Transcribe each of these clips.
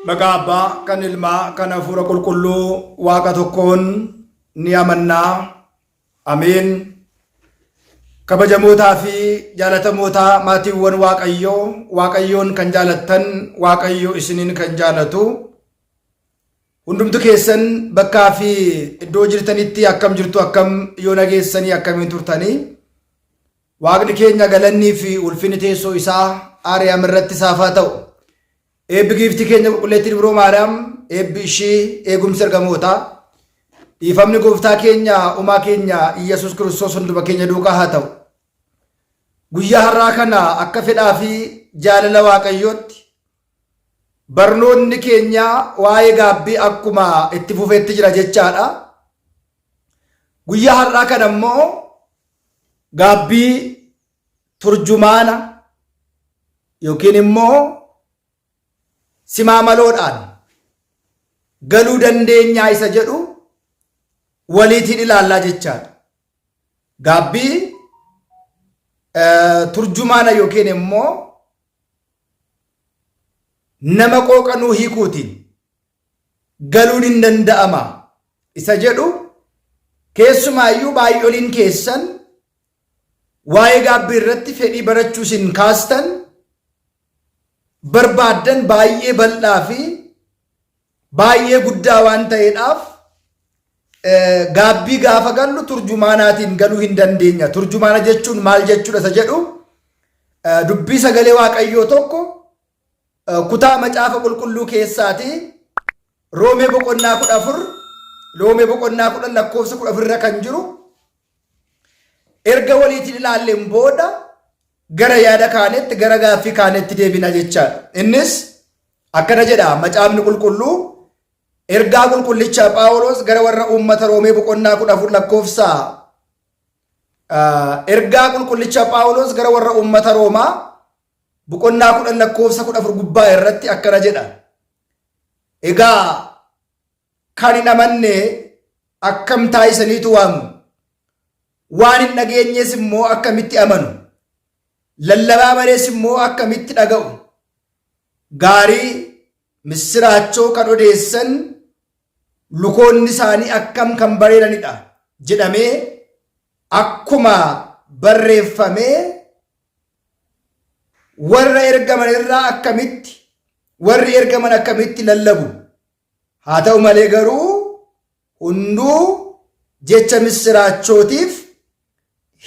Maqaa Abbaa, kan Ilmaa, kan Hafuura Qulqulluu Waaqa tokkoon ni amannaa. Ameen. Kabajamootaa fi jaalatamootaa maatiiwwan Waaqayyoo, Waaqayyoon kan jaalattan, Waaqayyo isiniin kan jaalatu. Hundumtu keessan bakkaa fi iddoo jirtanitti akkam jirtu akkam yoo nageessanii akkamiin turtanii? Waaqni keenya galannii fi ulfinni teessoo isaa Aariyaam irratti isaaf haa ta'u. Eebbi giiftii keenya qulqulleettii Dubroo Maariyaam, eebbi ishii, eegumsi ergamootaa, dhiifamni gooftaa keenya uumaa keenya Iyyasuus Kiristoos hunduma keenya duukaa haa ta'u. Guyyaa har'aa kana akka fedhaa fi jaalala Waaqayyootti barnoonni keenya waa'ee gaabbii akkuma itti fufetti jira jechaadha. Guyyaa har'aa kana immoo gaabbii turjumaana yookiin immoo simaamaloodhaan galuu dandeenyaa isa jedhu waliitiin ilaallaa jechaadha. Gaabbii turjumaana yookiin immoo nama qooqanuu hiikuutiin galuun hin danda'ama isa jedhu keessumaayyuu baay'oliin keessan waa'ee gaabbii irratti fedhii barachuu isin kaastan barbaaddan baay'ee bal'aa fi baay'ee guddaa waan ta'eedhaaf gaabbii gaafa gallu turjumaanaatiin galuu hin dandeenya. Turjumaana jechuun maal jechuudha isa jedhu dubbii sagalee Waaqayyoo tokko kutaa macaafa qulqulluu keessaatii Roomee boqonnaa 14 Roomee boqonnaa 10 lakkoofsa 14 irra kan jiru erga waliitiin ilaalleen booda gara yaada kaanetti gara gaaffii kaanetti deebina jechaadha. Innis akkana jedha macaafni qulqulluu ergaa qulqullicha Phaawulos gara warra uummata Roomee boqonnaa 14 lakkoofsa ergaa qulqullicha Phaawulos gara warra uummata Roomaa boqonnaa 10 lakkoofsa 14 gubbaa irratti akkana jedha. Egaa kan hin amanne akkam taasisaniitu waamu? Waan hin dhageenyes immoo akkamitti amanu? Lallabaa malees immoo akkamitti dhaga'u? Gaarii missiraachoo kan odeessan lukoonni isaanii akkam kan bareedanidha jedhamee akkuma barreeffamee warra ergaman irraa akkamitti warri ergaman akkamitti lallabu? Haa ta'u malee garuu hunduu jecha missiraachootiif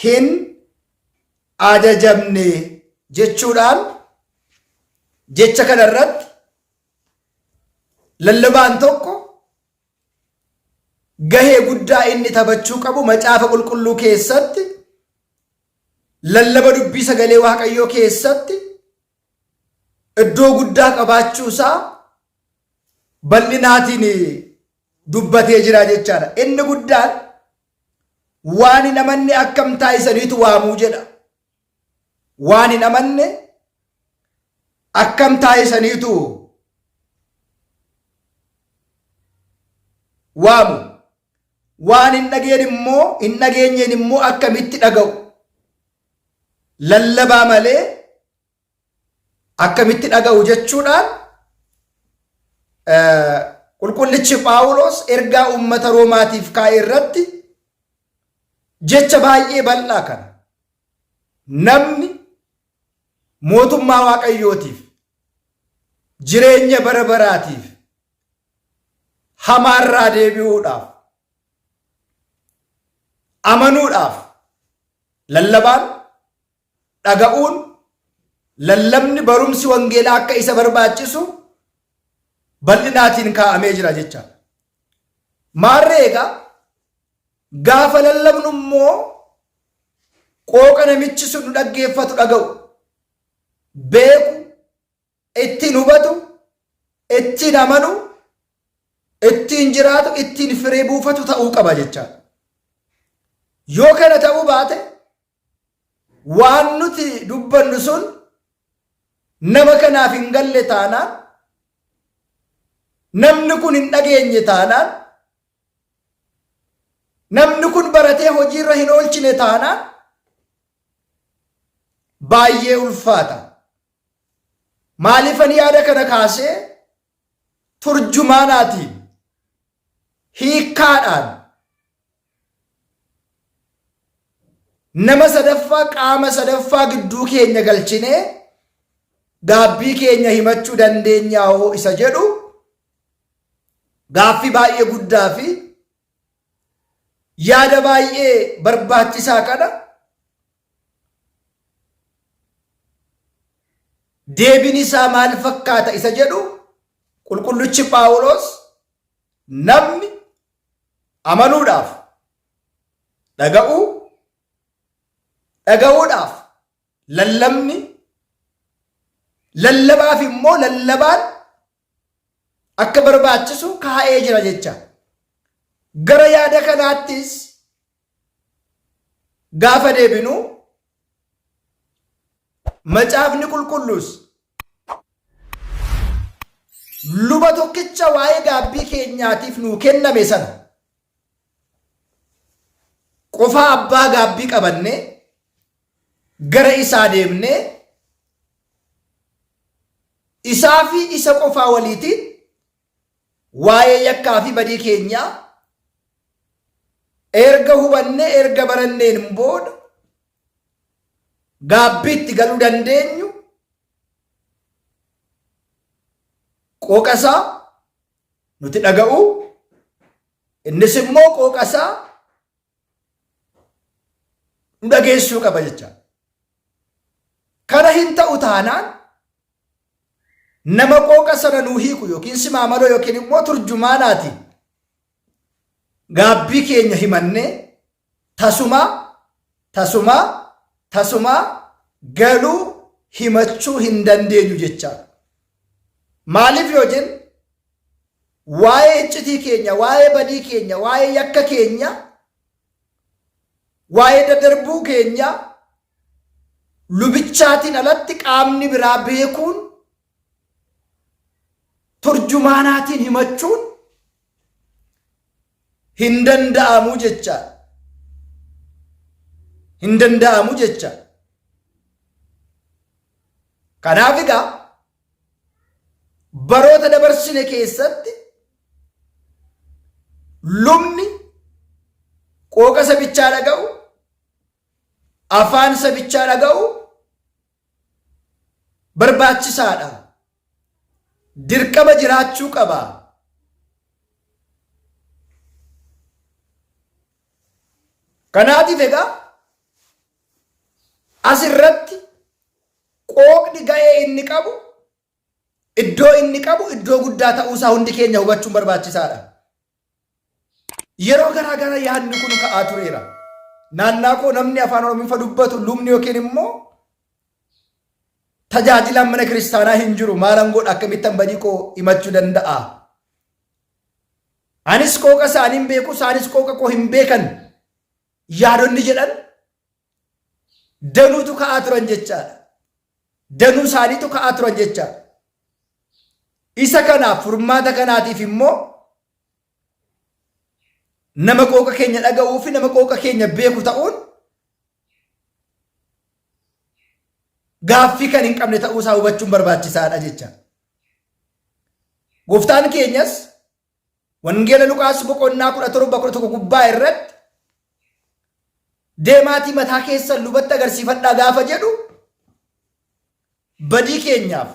hin ajajamne jechuudhaan jecha kana irratti lallabaan tokko gahee guddaa inni taphachuu qabu macaafa qulqulluu keessatti lallaba dubbii sagalee Waaqayyoo keessatti iddoo guddaa qabaachuu isaa bal'inaatiin dubbatee jira jechaadha. Inni guddaan waan hin amanne akkam taasisaniitu waamuu jedha. Waan hin amanne akkam taasisaniitu waamu. Waan hin dhageen immoo hin dhageenyeen immoo akkamitti dhaga'u? Lallabaa malee akkamitti dhaga'u jechuudhaan qulqullichi Phaawulos ergaa uummata Roomaatiif kaa'e irratti jecha baay'ee bal'aa kana namni mootummaa Waaqayyootiif jireenya bara baraatiif hamaarraa deebi'uudhaaf amanuudhaaf lallabaan dhaga'uun lallabni barumsi wangeelaa akka isa barbaachisu bal'inaatiin kaa'amee jira jechaadha. Maarree egaa gaafa lallabnu immoo qooqa namichi sun nu dhaggeeffatu dhaga'u, beeku, ittiin hubatu, ittiin amanu, ittiin jiraatu, ittiin firee buufatu ta'uu qaba jechaadha. Yoo kana ta'uu baate waan nuti dubbannu sun nama kanaaf hin galle taanaan, namni kun hin dhageenye taanaan, namni kun baratee hojiirra hin oolchine taanaan baay'ee ulfaata. Maaliifan yaada kana kaasee? turjumaanaatiin hiikkaadhaan nama sadaffaa qaama sadaffaa gidduu keenya galchinee gaabbii keenya himachuu dandeenyaa hoo isa jedhu gaaffii baay'ee guddaa fi yaada baay'ee barbaachisaa kana deebiin isaa maal fakkaata isa jedhu qulqullichi Phaawulos namni amanuudhaaf dhaga'uu dhaga'uudhaaf lallabni lallabaaf immoo lallabaan akka barbaachisu kaa'ee jira jecha. Gara yaada kanaattis gaafa deebinu macaafni qulqulluus luba tokkicha waa'ee gaabbii keenyaatiif nuu kenname sana qofaa abbaa gaabbii qabannee gara isaa deemnee isaa fi isa qofaa waliitiin waa'ee yakkaa fi badii keenyaa erga hubannee erga baranneen booda gaabbiitti galuu dandeenyu qooqa isaa nuti dhaga'uu innis immoo qooqa isaa nu dhageessuu qaba jecha. Kana hin ta'u taanaan nama qooqa sana nuu hiiku yookiin simaamaloo yookiin immoo turjumaanaati gaabbii keenya himannee tasumaa tasumaa tasumaa galuu himachuu hin dandeenyu jechaadha. Maaliif yoo jenne waa'ee iccitii keenya, waa'ee badii keenya, waa'ee yakka keenya, waa'ee daddarbuu keenya lubichaatiin alatti qaamni biraa beekuun turjumaanaatiin himachuun hin danda'amu jechaadha. Hin danda'amu jechaadha. Kanaaf egaa baroota dabarsine keessatti lubni qooqa sabichaa dhaga'u, afaan sabichaa dhaga'u barbaachisaadha. Dirqama jiraachuu qaba. Kanaatiif egaa asirratti qooqni ga'ee inni qabu iddoo inni qabu iddoo guddaa ta'uusaa hundi keenya hubachuun barbaachisaadha. Yeroo garaa garaa yaadni kun ka'aa tureera. Naannaa koo namni afaan Oromiffa dubbatu lubni yookiin immoo tajaajilaan mana kiristaanaa hin jiru maalan godha akkamittan badii koo himachuu danda'a. Anis qooqa isaanii hin beeku isaanis qooqa koo hin beekan yaadonni jedhan danuutu ka'aa turan jechaadha. Danuu isaaniitu ka'aa turan jechaadha. Isa kanaaf furmaata kanaatiif immoo nama qooqa keenya dhaga'uu fi nama qooqa keenya beeku ta'uun gaaffii kan hin qabne ta'uusaa hubachuun barbaachisaadha jecha. Gooftaan keenyas Wangeela Luqaas boqonnaa 17 11 gubbaa irratti deemaatii mataa keessan lubatti agarsiifadhaa gaafa jedhu badii keenyaaf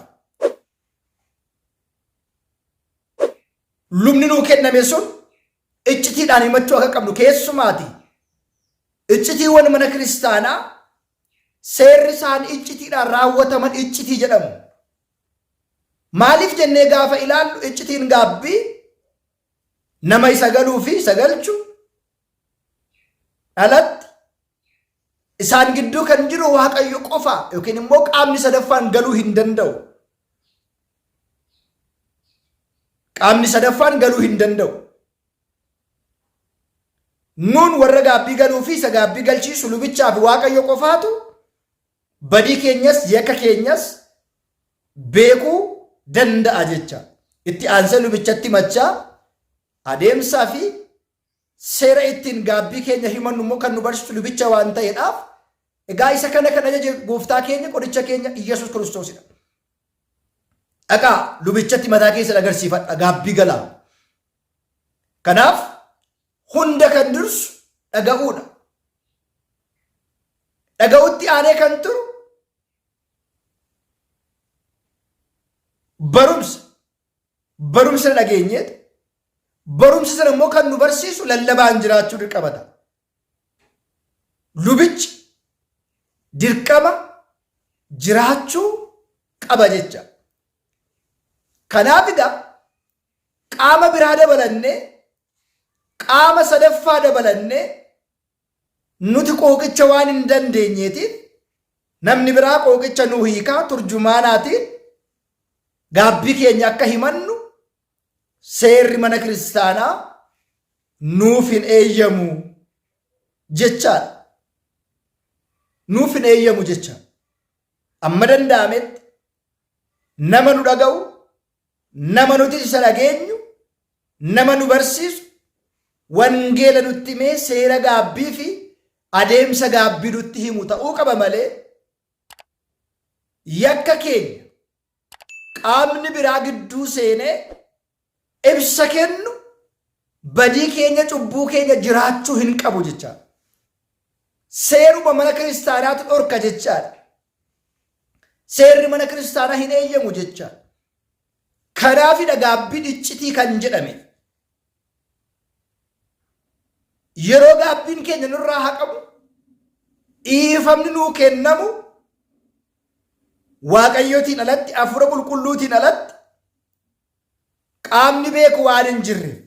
lubni nuu kenname sun iccitiidhaan himachuu akka qabnu keessumaati iccitiiwwan mana kiristaanaa seerri isaan iccitiidhaan raawwataman iccitii jedhamu. Maaliif jennee gaafa ilaallu iccitiin gaabbii nama isa galuu fi isa galchu alatti isaan gidduu kan jiru Waaqayyo qofa yookiin immoo qaamni sadaffaan galuu hin danda'u. Qaamni sadaffaan galuu hin danda'u. Nuun warra gaabbii galuu fi isa gaabbii galchiisu lubichaa fi Waaqayyo qofaatu badii keenyas yakka keenyas beekuu danda'a jecha. Itti aansee lubichatti himachaa adeemsaa fi seera ittiin gaabbii keenya himannu immoo kan nu barsiisu lubicha waan ta'eedhaaf egaa isa kana kan ajaje gooftaa keenya qoricha keenya Iyyasuus Kiristoosidha. Dhaqaa lubichatti mataa keessan agarsiifadha gaabbii galaa. Kanaaf hunda kan dursu dhaga'uudha. Dhaga'utti aanee kan turu barumsa. Barumsa dhageenyeet barumsa sana immoo kan nu barsiisu lallabaan jiraachuu dirqama ta'a. Lubichi dirqama jiraachuu qaba jecha. Kanaaf egaa qaama biraa dabalannee qaama sadaffaa dabalannee nuti qooqicha waan hin dandeenyeetiif namni biraa qooqicha nuu hiikaa turjumaanaatiin gaabbii keenya akka himannu seerri mana kiristaanaa nuuf hin eeyyamu jechaadha. Nuuf hin eeyyamu jecha. Amma danda'ametti nama nu dhaga'u, nama nuti isa dhageenyu, nama nu barsiisu, wangeela nutti himee seera gaabbii fi adeemsa gaabbii nutti himu ta'uu qaba malee yakka keenya qaamni biraa gidduu seenee ibsa kennu badii keenya cubbuu keenya jiraachuu hin qabu jechaadha. Seeruma mana kiristaanaatu dhorka jechaadha. Seerri mana kiristaanaa hin eeyyamu jechaadha. Kanaafidha gaabbiin iccitii kan jedhame. Yeroo gaabbiin keenya nurraa haqamu, dhiifamni nuu kennamu, Waaqayyootiin alatti, hafuura qulqulluutiin alatti qaamni beeku waan hin jirreef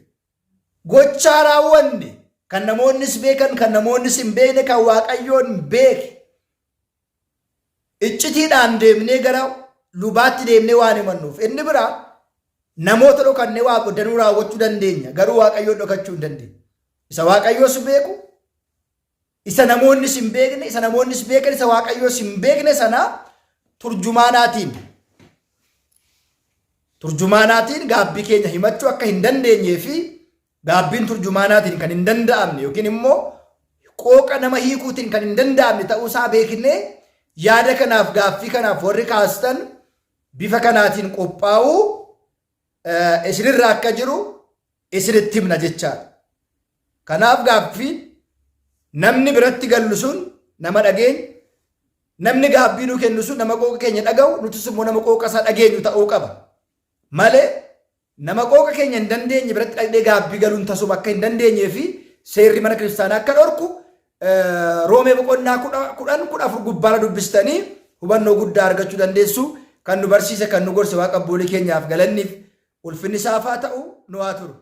gochaa raawwanne kan namoonnis beekan, kan namoonnis hin beekne, kan Waaqayyoon beeke iccitiidhaan deemnee gara lubaatti deemnee waan himannuuf. Inni biraa namoota dhokannee waa danuu raawwachuu dandeenya, garuu Waaqayyoon dhokachuu hin dandeenyu. Isa Waaqayyoos beeku, isa namoonnis hin beekne, isa namoonnis beekan, isa Waaqayyoos hin beekne sana turjumaanaatiin turjumaanaatiin gaabbii keenya himachuu akka hin dandeenyee fi gaabbiin turjumaanaatiin kan hin danda'amne yookiin immoo qooqa nama hiikuutiin kan hin danda'amne ta'uusaa beeknee yaada kanaaf gaaffii kanaaf warri kaastan bifa kanaatiin qophaa'uu isinirra akka jiru isinitti himna jechaadha. Kanaaf gaaffiin namni biratti gallu sun nama dhageenyu, namni gaabbii nu kennu sun nama qooqa keenya dhaga'u, nutis immoo nama qooqa isaa dhageenyu ta'uu qaba. Malee nama qooqa keenya hin dandeenye biratti dhaqnee gaabbii galuun tasuma akka hin dandeenyee fi seerri mana kiristaanaa akka dhorku Roomee boqonnaa 10 14 gubbaarra dubbistanii hubannoo guddaa argachuu dandeessu. Kan nu barsiise kan nu gorse Waaqa abboolii keenyaaf galanniif ulfinni isaaf haa ta'u nu haa turu.